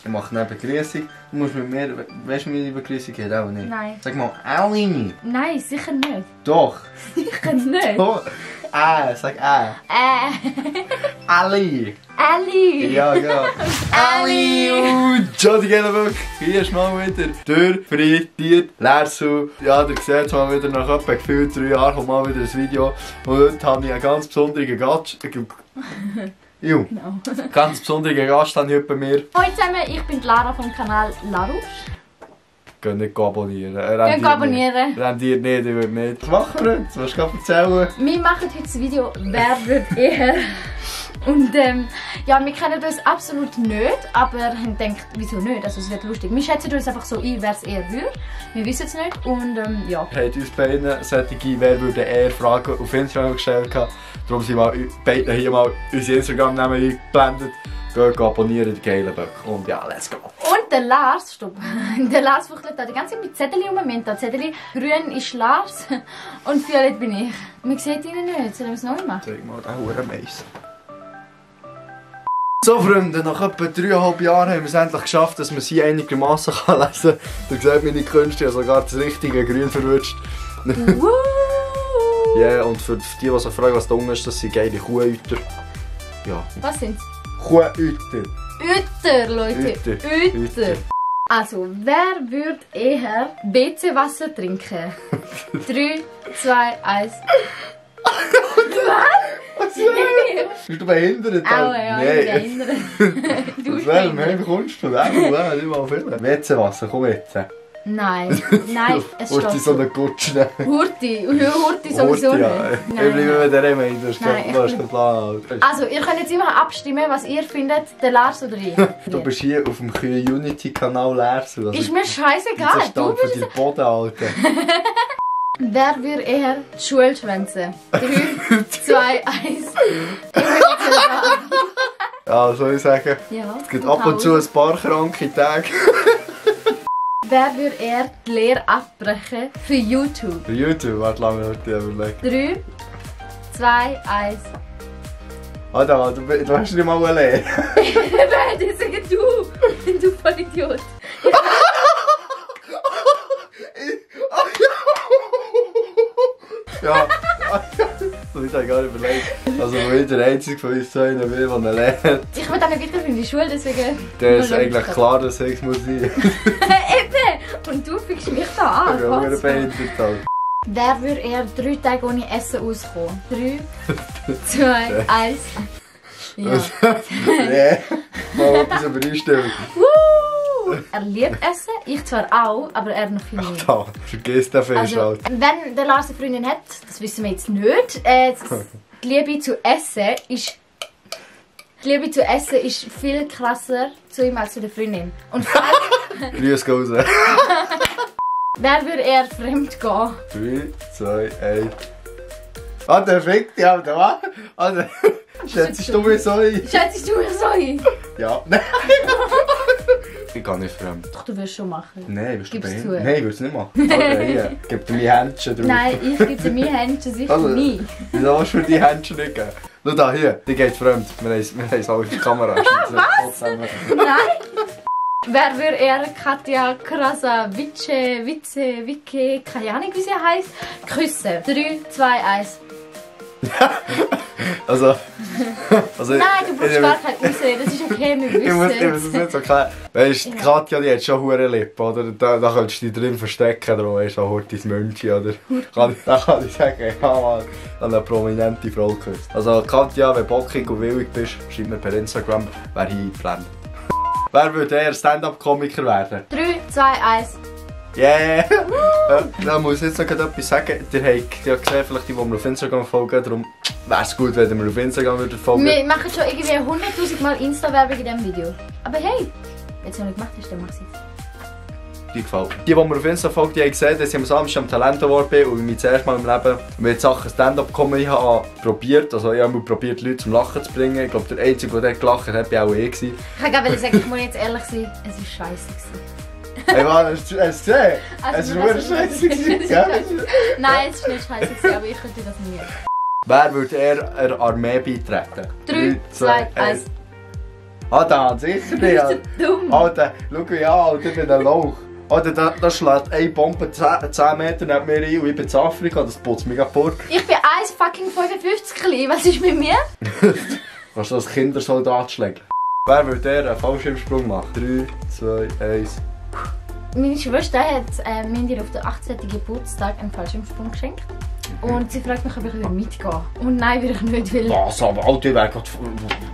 Ich mache eine Begrüßung. Du musst mit mir... Weißt du, wie die Begrüßung geht? Auch nicht? Nein. Sag mal, Ali. Nein, sicher nicht. Doch. Sicher nicht. Doch. Sag Ali. Ali. Ja, genau. Ali. Jody Gellenböck. Hier ist mal wieder durchfrittiert. Lersu. Ja, ihr seht es mal wieder nach etwa gefühlt 3 Jahren kommt mal wieder ein Video. Und heute habe ich einen ganz besonderen Gast. Jo. Genau. Ganz besonderen Gast habe ich heute bei mir. Hallo zusammen, ich bin Lara vom Kanal Larouche. Geht nicht abonnieren. Geht abonnieren. Rendiert nicht, ich will nicht. Was machen wir jetzt? Was kannst du erzählen? Wir machen heute das Video «Wer wird eher?» Und ja, wir kennen uns absolut nicht, aber haben gedacht, wieso nicht? Also es wird lustig. Wir schätzen uns einfach so ein, wer es eher würde. Wir wissen es nicht und ja. Wir haben uns beiden solche «Wer würde eher?» Fragen auf Instagram gestellt. Darum sind wir beide hier mal unsere Instagram-Namen eingeblendet. Geht abonnieren, die Gellenböck. Und ja, let's go. Und der Lars, stopp. Der Lars fuchtelt da die ganze Zeit mit Zettel um. Wir haben da Zettel. Grün ist Lars und violett bin ich. Man sieht ihn nicht. Sollen wir es neu machen? Zeig mal den Hurenmeister. So Freunde, nach etwa 3,5 Jahren haben wir es endlich geschafft, dass man sie einigermaßen lesen kann. Da sieht meine Künste, ich habe sogar das richtige Grün verwünscht. Ja, yeah, und für die, die sich fragen, was da unten ist, das sind geile Kuhhüter. Ja. Was sind's? Kuhhüter. Hüter, Leute. Hüter. Also, wer würde eher WC-Wasser trinken? 3, 2, 1. Was? Bist du behindert? Aua, ja, Nein. ich bin behindert. Du bist Wer behindert. bekommst du? Nicht mal viel. WC-Wasser, komm jetzt. Nein, nein, es steht Hurti so eine Gutsche. Hurti sowieso Hurti, ja. nicht. Ich bleibe mit der Meinung, du hast Nein, keinen Plan. Also, ihr könnt jetzt immer abstimmen, was ihr findet, der Lars oder ich. Du bist hier auf dem Unity-Kanal Lersu. Ist mir scheißegal, du Du bist bist... den Boden, Alter. Wer würde eher die Schule schwänzen? 3, 2, 1. Ja, soll ich sagen? Ja, Es gibt ab und zu ein paar kranke Tage. Wer würde eher die Lehre abbrechen für YouTube? Für YouTube, warte, lass mich heute überlegen. 3, 2, 1. Alter, du hast nicht mal eine Lehre. Nein, das sagst du Vollidiot. Ja, das habe ich gar nicht überlegt. Also, wenn ich der Einzige von uns zwei will, der eine Lehre hat, Ich will auch nicht weiter in die Schule, deswegen... dann ist eigentlich klar, dass Sex muss sein. Eben! Und du fickst mich da an. Ich bin auch was? behindert. Wer würde eher 3 Tage ohne Essen auskommen? 3, 2, 1. Ja. Nee, mal etwas übereinstimmen. Er liebt Essen, ich zwar auch, aber er noch viel mehr. Da, vergiss den Fisch Also, halt. wenn der Lars eine Freundin hat, das wissen wir jetzt nicht, die Liebe zu Essen ist... Die Liebe zu Essen ist viel krasser zu ihm als zu der Freundin. Und vor allem, Grüß raus. wer würde eher fremd gehen? 3, 2, 1. Ah, der fickt dich, Alter, was? Also, schätzt du mich so ein? Schätzt du mich so ein? Ja. Nein. Ich gehe nicht fremd. Doch, du wirst schon machen. Nein, willst du Gib's behindert? zu. Nein, ich will es nicht machen. Alter, hier, gib dir meine Händchen drauf. Nein, ich gebe dir meine Händchen sicher Also, nie. wieso hast du mir die Händchen nicht gegeben? Schau da, hier, die geht fremd. Wir haben es alle auf der Kamera. Was? Nein! Wer würde eher Katja Krasavice, Wicke, keine Ahnung wie sie heisst, küssen? 3, 2, 1. Also, Nein, du brauchst gar kein Ausreden, das ist okay, wir ich muss wissen es nicht so klar. Weißt du, Katja, die hat schon hure Lippen, oder? Da könntest du dich drin verstecken, darum weißt du, Hortis Mönchi, oder? Da kann ich sagen, ich habe mal eine prominente Frau geküsst. Also Katja, wenn du bockig und willig bist, schreib mir per Instagram, wer hier eingeblendet. Wer würde eher Stand-Up-Komiker werden? 3, 2, 1. Yeah! Da muss ich jetzt noch etwas sagen. Ihr habt ja gesehen, vielleicht die, die mir auf Instagram folgen, darum wäre es gut, wenn ihr mir auf Instagram folgen würdet. Wir machen schon irgendwie 100'000 Mal Insta-Werbung in diesem Video. Aber hey, wenn du es noch nicht gemacht hast, dann mach es jetzt. Die gefällt mir. Die mir auf Insta folgen, die haben gesehen, dass ich am Samstag am Talent Award bin und ich mich das erste Mal im Leben mit Sachen Stand-Up-Comedy habe probiert. Also ich habe probiert, Leute zum Lachen zu bringen. Ich glaube, der Einzige, der gelacht hat, war auch ich. Ich kann gerade sagen, ich muss jetzt ehrlich sein, es war scheiße. Hey Mann, hast du es gesehen? Es Also, war wirklich scheiße, gell? Nein, es war nicht scheiße, aber ich könnte das nie. Wer würde eher einer Armee beitreten? 3, 2, 1. Alter, sicher nicht. Bist du dumm? Alter, schau mich an, Alter, ich bin ein Lauch. Alter, da schlägt eine Bombe 10 Meter neben mir ein und ich bin in Afrika, das putzt mich fort. Ich bin 1,55 klein, was ist mit mir? Kannst du als Kindersoldat schlägen? Wer würde der einen Fallschirmsprung machen? 3, 2, 1. Meine Schwester hat mir auf den 18. Geburtstag einen Fallschirmsprung geschenkt. Und sie fragt mich, ob ich mitgehen will. Und nein, will ich nicht, weil... Was, aber Alter,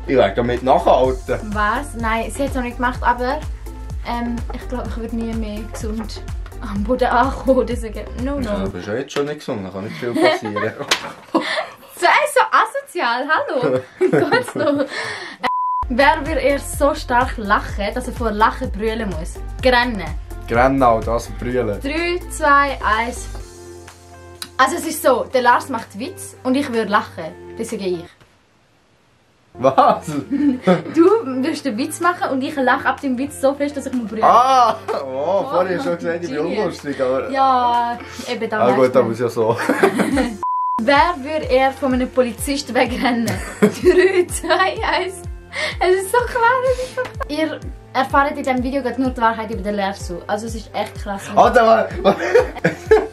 ich werde mit nachhalten. Was? Nein, sie hat es noch nicht gemacht, aber ich glaube, ich würde nie mehr gesund am Boden ankommen. Deswegen, no. Ja, du bist ja jetzt schon nicht gesund, da kann nicht viel passieren. So asozial, hallo! Geht's noch? Wer wird eher so stark lachen, dass er vor Lachen brüllen muss? Grennen. Genau, das brüllen. 3, 2, 1. Also es ist so, der Lars macht Witz und ich würde lachen. Deswegen ich. Was? Du wirst den Witz machen und ich lache ab dem Witz so fest, dass ich muss brüllen. Ah! Oh, vorhin hast du schon gesagt, ich bin unlustig, aber... Ja, eben da. Ah gut, aber ist ja so. Wer würde eher von einem Polizisten wegrennen? 3, 2, 1. Es ist so klar. Ihr erfahrt in diesem Video nur die Wahrheit über den Lehrstuhl. Also es ist echt krass. Alter,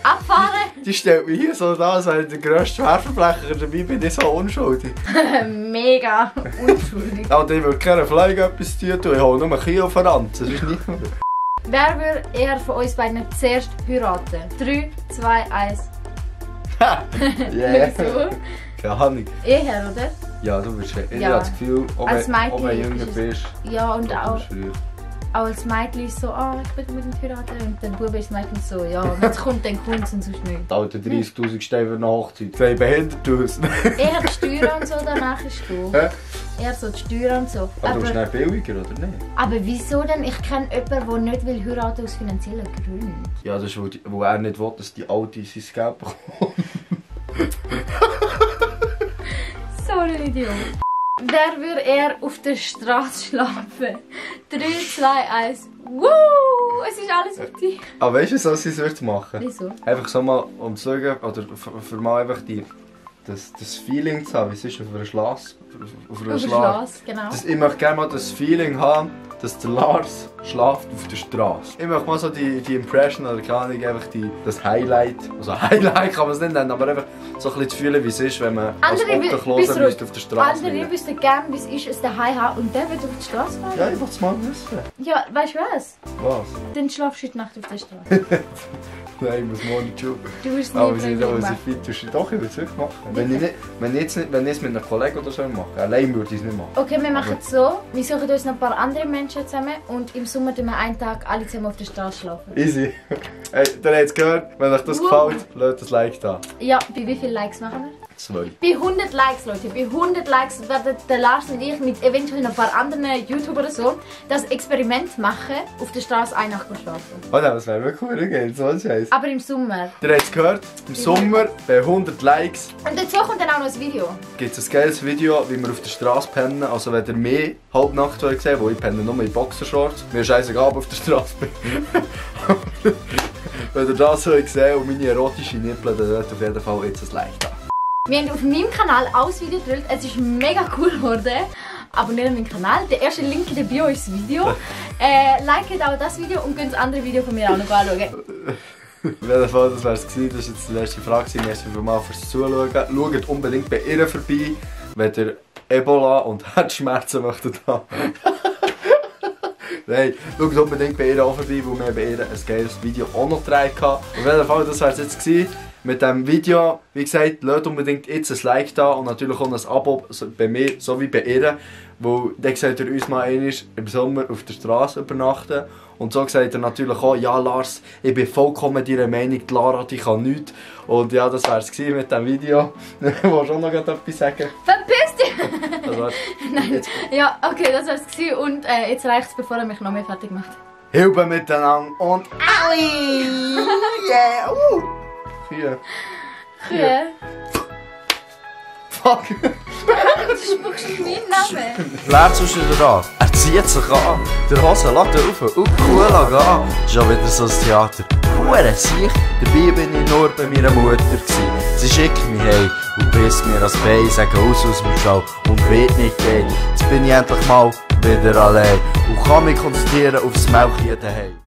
Abfahren! die stellt mich hier so da, als wäre ich der grösste Schwerverbrecher, dabei bin ich so unschuldig. Mega unschuldig. Alter, ich würde keine Pflege etwas tun, ich hole nur Kiel auf den Ranzen, das ist nicht mehr. Wer würde eher von uns beiden zuerst heiraten? 3, 2, 1. Yeah. Wieso? Keine Ahnung. Eher, oder? Ja, du bist ich Ja. habe das Gefühl, ob Als du Mädchen jünger ist es- bist, Ja, und oder auch bist früher. als Mädchen ist so, ich will unbedingt heiraten. Und der Bube ist meistens so, ja, wenn es kommt, dann kommt es und sonst nicht. Alter, 30'000 Steine für eine Hochzeit. Sei behindert aus. Eher die Steuern und so, danach ist du. Hä? Eher so die Steuern und so. Aber du bist nicht billiger, oder nicht? Aber wieso denn? Ich kenne jemanden, der nicht will heiraten aus finanziellen Gründen. Ja, das ist, wo er nicht will, dass die Alte sein Geld bekommt. So ein Idiot. Wer würde eher auf der Straße schlafen? 3, 2, 1. Woo! Es ist alles auf dich. Aber weißt du, was ich es machen? Wieso? Einfach so mal, um zu schauen, oder für mal einfach das Feeling zu haben, wie es ist auf einer Schlaß. Auf einer Auf der Schlaß. Straße, genau. Ich möchte gerne mal das Feeling haben, dass der Lars schläft auf der Straße. Ich möchte mal so die Impression, oder keine Ahnung, einfach das Highlight. Also Highlight kann man es nicht nennen, aber einfach so ein bisschen zu fühlen, wie es ist, wenn man als Obdachloser müsste auf der Straße Andere liegen. wüssten gerne, wie es ist, es daheim haben und der wird auf die Straße fahren. Ja, ich wollte es mal wissen. Ja, weißt du was? Was? Dann schlafst du heute Nacht auf der Straße. Nein, ich muss morgen in die Schule. Du wirst nie Aber sie Probleme sind machen. fit, du doch, ich würde es wirklich machen. Wenn ich es mit einem Kollegen oder so machen, allein würde ich es nicht machen. Okay, wir machen es so. Wir suchen uns noch ein paar andere Menschen zusammen und im Sommer tun wir einen Tag alle zusammen auf der Straße schlafen. Easy. Hey, ihr habt es gehört, wenn euch das gefällt, lasst ein Like da. Ja, bei wie vielen Likes machen wir? 2. Bei 100 Likes, Leute, bei 100 Likes werden der Lars und ich mit eventuell noch ein paar anderen YouTuber oder so das Experiment machen, auf der Straße eine Nacht schlafen. Oh nein, das wäre wirklich cool, gell? So ein Scheiß. Aber im Sommer. Ihr habt es gehört, im Sommer bei 100 Likes Und dazu kommt dann auch noch ein Video. gibt es ein geiles Video, wie wir auf der Straße pennen. Also wenn ihr mehr Halbnacht gesehen habt, wo ich penne nur in Boxershorts, mir scheißegal, ob ich auf der Straße bin. Wenn ihr das so gesehen und meine erotischen Nippel, dann lasst auf jeden Fall jetzt ein Like da. Wir haben auf meinem Kanal auch ein Video gedreht. Es ist mega cool geworden. Abonniert meinen Kanal. Der erste Link in der Bio ist das Video. Liket auch das Video und könnt das andere Video von mir auch noch anschauen. Auf jeden Fall, das wäre es gewesen. Das war jetzt die letzte Frage. Merci vielmals fürs Zuschauen. Schaut unbedingt bei ihr vorbei, wenn ihr Ebola und Herzschmerzen möchtet haben. Nein, schaut unbedingt bei ihr auch vorbei, weil wir bei ihr ein geiles Video auch noch gedreht haben. Auf jeden Fall, das wäre es jetzt gewesen. Mit diesem Video, wie gesagt, lasst unbedingt jetzt ein Like da und natürlich auch ein Abo bei mir sowie bei ihr. Weil dann seht ihr uns mal einmal im Sommer auf der Straße übernachten. Und so sagt er natürlich auch, ja Lars, ich bin vollkommen deiner Meinung, die Lara, die kann nichts. Und ja, das wäre es mit diesem Video. Willst du auch noch etwas sagen? Verpiss dich! Also, Nein. Ja, okay, das war es. Und jetzt reicht es, bevor er mich noch mehr fertig macht. Hilfe miteinander und Ali! Yeah! Kühe. Kühe. Fuck! Du spuckst meinen Namen. Lärz ist wieder an. Er zieht sich an. Der Hose lässt er auf und cool gehen. Schon wieder so ein Theater. Hure sich. Dabei bin ich nur bei meiner Mutter gsi. Sie schickt mich heim und bisst mir das Bein, sagen aus dem Stall und wird nicht gehen. Jetzt bin ich endlich mal wieder allein und kann mich konzentrieren aufs Mauchchen daheim.